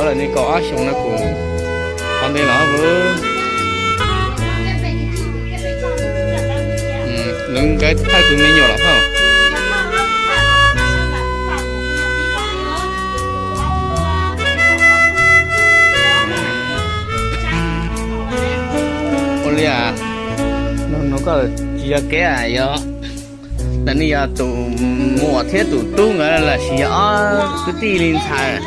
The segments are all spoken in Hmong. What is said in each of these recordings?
Nws kaum ob xyoos no kuv qhov ntej los lawv nkawd thawj tus me nyuam los hauj. Ua li, nug koj tsis yog kev, yog, ntawm no yog tus muam thiab tus tub nkawd los sis yog ob kwv tij li ntxhais?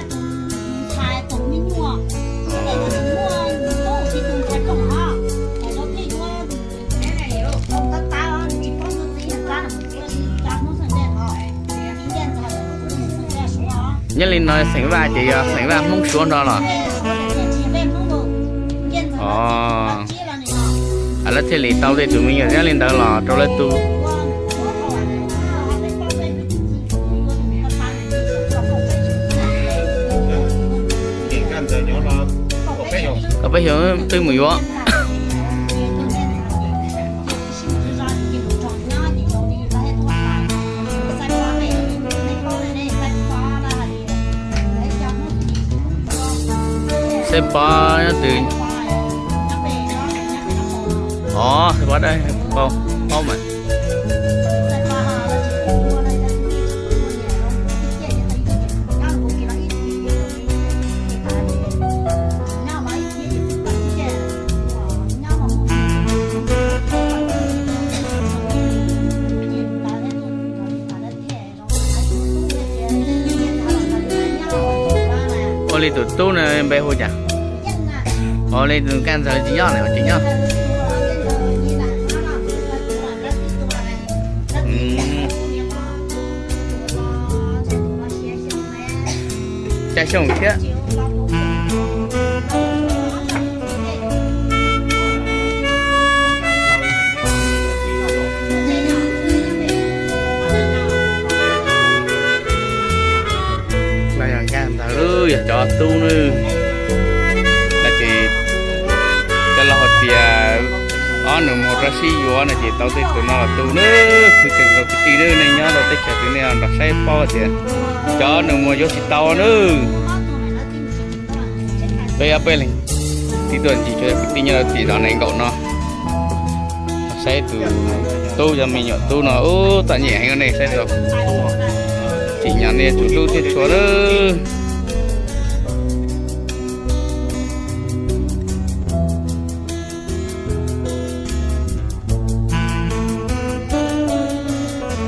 Nyob li no xeem Vaj ces yog xeem Vaj Hmoob Suav nrog los? Os, lawv thiaj li tau tej tus me nyuam nyob li ntawd los rau lawv tu. Kaum peb xyoos twb mus yuav. Xaib Pov nyob twg? Os, Xaib Pov dab paub mas. Ua li tus tub no npe hu cas? Ua li tus kaj ntxawg tsis nyob ne, tsis nyob. Xya xyoo thiab. Yog nkaj ntxawg, yog cov tub nawb. No ces cov laus hais tias ob nus muag rau sib yuav no ces tau tej tus no los tu nawb. Khwv kawg nkaus kwv tij nawb, nej nyob rau teb chaws twg nej nrog saib paub tias cov nus muag yuav tsis tau nawb. Peb ob peb leeg tib tuaj ntsis, cov kwv tij nyob rau tim zos nees nkaum no. Saib tus tub, cov me nyuam tub no ub, txom nyem heev nej saib tau. Tsim nyog nej yuav tsum hlub thiab tshua nawb.